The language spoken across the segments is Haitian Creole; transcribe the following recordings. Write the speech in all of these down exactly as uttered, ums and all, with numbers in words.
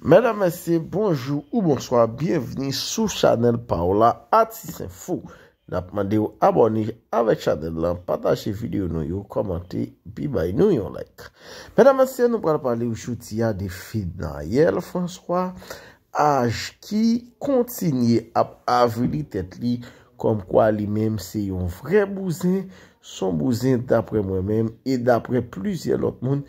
Medam, mesye, bonjou ou bonswa, byenvni sou chanèl pa w la, Atis Enfo. N ap mande w abòne avèk chanèl lan, pataje videyo nou yo, kòmante, epi bay nou yon like. Medam, mesye, nou pral pale jodi a de Fednaelle François, aj ki kontinye ap avili tèt li kòmkwa li menm se yon vrè bouzen, s on bouzen daprè mwen menm e daprè plizyè lòt moun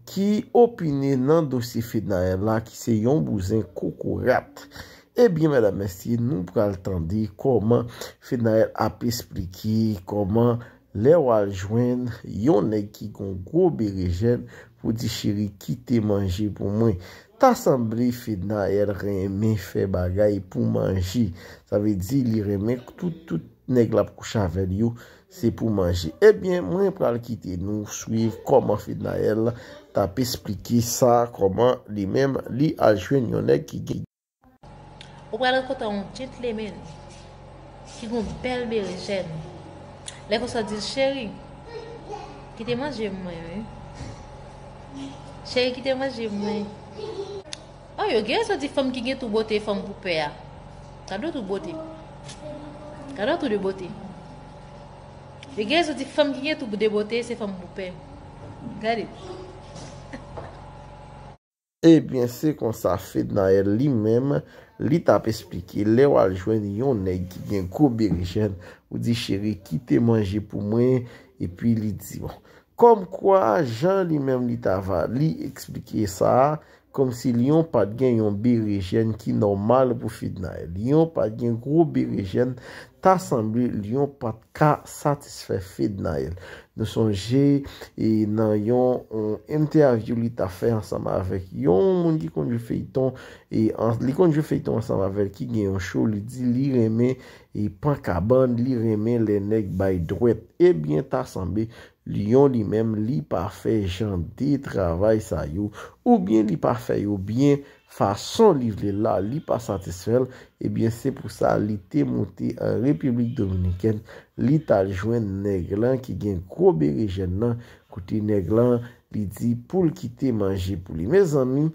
ki opine nan dosye Fednaelle la, ki se yon bouzen kokorat. Ebyen, medam, mesye, nou pral tande kòman Fednaelle ap esplike kòman lè w al jwenn yon nèg ki gon gwo berejèn pou di, "Cheri, kite manje pou mwen." Ta sanble Fednaelle renmen fè bagay pou manje. Sa vle di li renmen tout, tout nèg l ap kouche avè l yo, se pou manje. Ebyen, mwen pral kite nou swiv kòman Fednaelle t ap esplike sa, kòman li menm li al jwenn yon nèg ki gen Ou pral rankontre yon gentleman ki gon bèl berejèn. Lè konsa w di l, "Cheri, kite manje pou mwen, wi. Cheri, kite manje pou mwen." Oh, yo gen rezon di fanm ki gen tou bote, fanm pou pè a. Gade w tou bote. Gade w tou de bote. Yo gen rezon di fanm ki gen tou de bote, se fanm pou pè. Gade. Ebyen, se konsa Fednaelle li menm, li t ap esplike lè w al jwenn yon nèg ki gen gwo berejèn, ou di, "Cheri, kite manje pou mwen," epi li di, bon. Kòmkwa, jan li menm li t ava, li eksplike sa a, kòmsi Lyon pa t gen yon berejèn ki nòmal pou Fednaelle. Lyon pa t gen gwo berejèn, ta sanble Lyon pa t ka satisfè Fednaelle. Nou sonje, e, nan yon, yon entèvyou li ta fè ansanm avèk yon moun ki konn jwe feyton, e an, li konn jwe feyton ansanm avè l, ki gen yon show, li di li renmen, e, pan kabann, li renmen lè nèg bay dwèt. Ebyen, ta sanble Lyon li menm, li pa fè jan de travay sa yo, oubyen li pa fè yo byen fason li vle l la, li pa satisfè l, ebyen, se pou sa li te moute an Repiblik Dominikèn, li t al jwenn nèg lan ki gen gwo berejèn nan, kote nèg lan, li di pou l kite manje pou li. Mezanmi,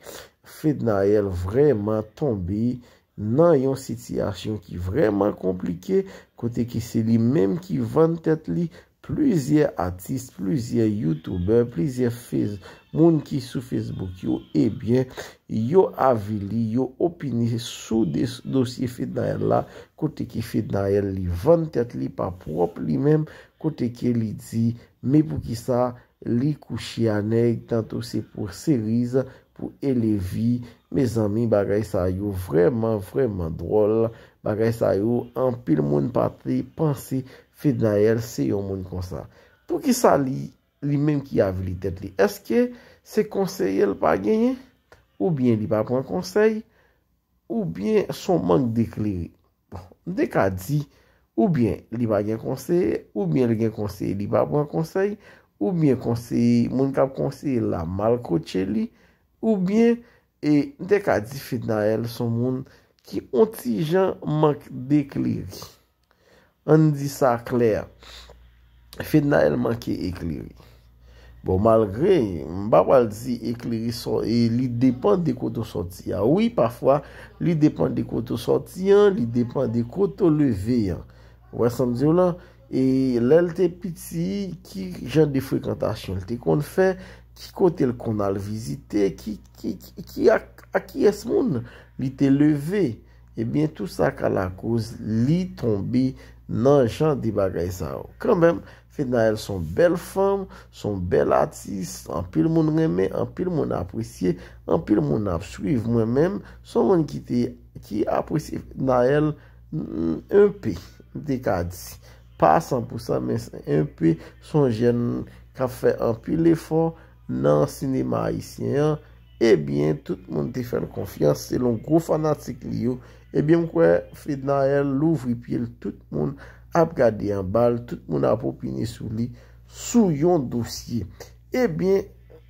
Fednaelle vrèman tonbe nan yon sitiyasyon ki vrèman konplike, kote ke se li menm ki vann tèt li, plizyè atis, plizyè youtubè, plizyè fez-, moun ki sou Facebook yo, ebyen, yo avili, yo opine sou de-, dosye Fednaelle la, kote ke Fednaelle li vann tèt li pa pwòp li menm, kote ke li di, men poukisa li kouche a nèg, tanto se pou seriz, pou elevi, mezanmi, bagay sa yo vrèman, vrèman dwòl. Bagay sa yo, anpil moun pa te panse Fednaelle se yon moun konsa. Poukisa li, li menm ki avili tèt li? Èske se konseye l pa genyen? Oubyen li pa pran konsèy? Oubyen s on mank de klere? Bon, m te ka di, oubyen li pa gen konseye, oubyen li gen konseye, li pa pran konsèy, oubyen konseye, moun k ap konseye l la mal kotche li, oubyen, e, m te ka di Fednaelle s on moun ki on ti jan mank de klere. Ann di sa klè, Fednaelle manke eklere. Bon, malgre, m pa pral di eklere sò-, e li depann de kote w sòti a. Wi, pafwa, li depann de kote w sòti an, li depann de kote w leve an. Ou wè sa m di w lan? E lè l te piti, ki jan de frekantasyon l te konn fè, ki kote l konn al vizite, ki, ki, ki, ki ak, ak kiyès moun li te leve. Ebyen, tou sa ka lakoz li tonbe nan jan de bagay sa yo. Kanmenm, Fednaelle s on bèl fanm, s on bèl atis, anpil moun renmen, anpil moun apresye, anpil moun ap swiv. Mwen menm, s on moun ki te, ki apresye Fednaelle, mm, enpe, m te ka di. Pa san pou san, men enpe, s on jèn k ap fè anpil efò nan sinema ayisyen an. Ebyen, tout moun te fè l konfyans, selon gwo fanatik li yo. Ebyen, m kwè Fednaelle louvri pye l, tout moun ap gade anba l, tout moun ap opine sou li, sou yon dosye. Ebyen,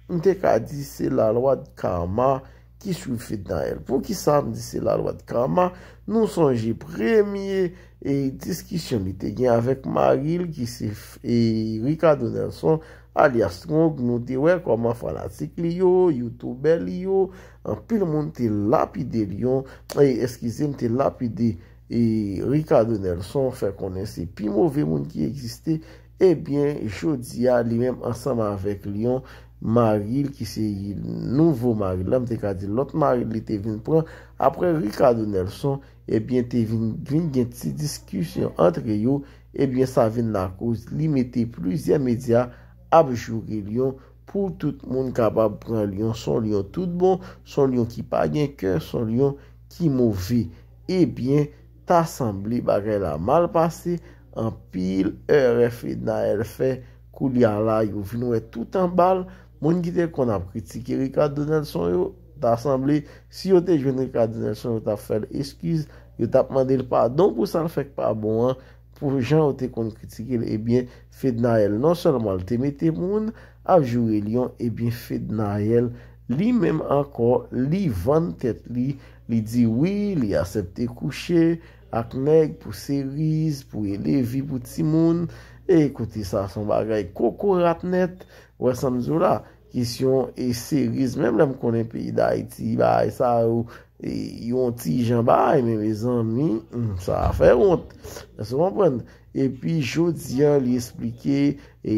m te ka di se lalwa de karma ki swiv Fednaelle. Poukisa m di se la lwa de karma? Nou sonje premye e diskisyon li te gen avèk mari l ki se e, Ricardo Nelson, alyas Strong, nou te wè kòman fanatik li yo, youtubè li yo, anpil moun te lapide li yo, e, eskize m, te lapide e, Ricardo Nelson, fè konnen se pi move moun ki egziste. Ebyen, jodi a, li menm ansanm avèk li yon mari l ki se nouvo mari l la, m te ka di lòt mari l li te vin pran apre Ricardo Nelson, ebyen, te vin, vin gen ti diskisyon antre yo, ebyen, sa vin lakoz li mete plizyè medya ap joure lyon pou tout moun kapab pran lyon. Se yon lyon tout bon, se yon lyon ki pa gen kè, se yon lyon ki move. Ebyen, ta sanble bagay la mal pase, anpil erè Fednaelle fè, koulye a la, yo vin wè tout anba l. Moun ki te konn ap kritike Ricardo Nelson yo, ta sanble, si yo te jwenn Ricardo Nelson, yo t ap fè l eskiz, yo t ap mande l padon pou sa l fè k pa bon an, pou jan yo te konn kritike l, ebyen, Fednaelle, non sèlman l te mete moun ap joure lyon, ebyen, Fednaelle, li menm ankò, li vann tèt li, li di wi, li aksepte kouche ak nèg pou seriz, pou elevi, pou timoun. E kote sa, se yon bagay kokorat nèt. Wè sa m di w la, kesyon e seriz, menm lè m konnen peyi Dayiti, bagay sa yo, e, yon ti jan bagay, men mezanmi, hmm, sa a fè wont. Èske w konprann? Epi, jodi a, li esplike, e,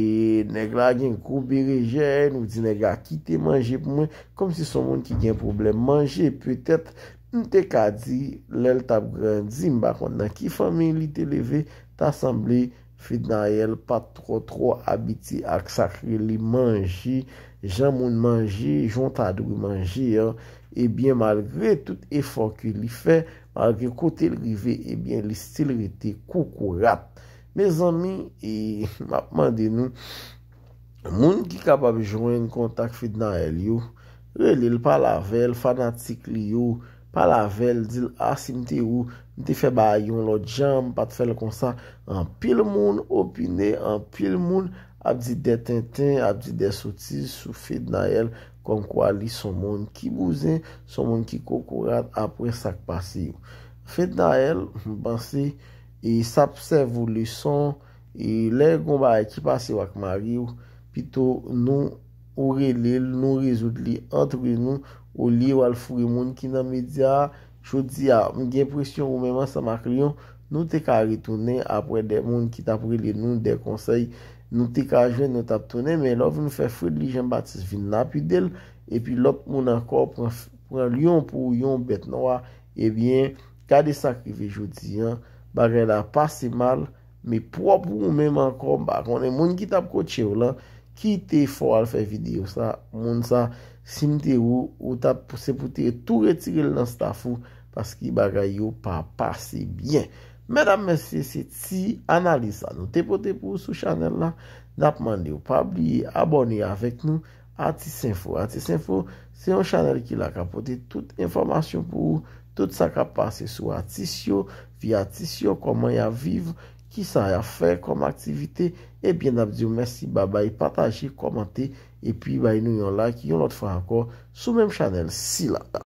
nèg la gen gwo berejè, nou di nèg la kite manje pou mwen, kòmsi se yon moun ki gen pwoblèm manje, petèt, m te ka di, lè l t ap grandi, m pa konn nan ki fanmi li te leve, ta sanble Fednaelle pa t twò, twò abitye ak sa k rele manje, jan moun manje, jan w ta dwe manje an. Ebyen, malgre tout efò ke li fè, malgre kote l rive, ebyen, li still rete kokorat. Mezanmi, e, m ap mande nou, moun ki kapab jwenn kontak Fednaelle yo, rele l, pale avè l, fanatik li yo, pale avè l, di l, a, si m te ou, m te fè bagay yon lòt jan, m pa t fè l konsa. Anpil moun opine, anpil moun ap di dè tenten, ap di dè sotiz sou Fednaelle, kòmkwa li se yon moun ki bouzen, se yon moun ki kokorat apre sa k pase yo. Fednaelle, m panse, e sa ap sèvi w leson, e lè gon bagay ki pase w ak mari w, pito nou ou rele l, nou rezoud li antre nou, olye w al foure moun ki nan medya a. Jodi a, m gen enpresyon ou menm ansanm ak Lyon, nou te ka retounen apre de moun ki t ap rele nou de konsèy, nou te ka jwenn, nou t ap tounen, men lè w vin fè Fredly Jean Baptiste vin lapide l, epi lòt moun ankò pran, pran Lyon pou yon bèt nwa, ebyen, gade sa k rive jodi a, bagay la pase mal, men pwòp ou menm ankò, m pa konnen moun ki t ap kotche w lan, ki te fè w al fè videyo sa, moun sa, si m te ou, ou t ap, se pou te tou retire l nan staff ou, paske bagay yo pa pase byen. Medam, mesye, se ti analiz sa nou te pote pou ou sou chanèl la. N ap mande w pa bliye abòne avèk nou, Atis Enfo. Atis Enfo, se yon chanèl ki la ka pote tout enfòmasyon pou ou, tout sa k ap pase sou atis yo, vi atis yo, kòman y ap viv, kisa y ap fè kòm aktivite. Ebyen, n ap di w mèsi, babay, pataje, kòmante, epi bay nou yon like yon lòt fwa ankò sou menm chanèl sila.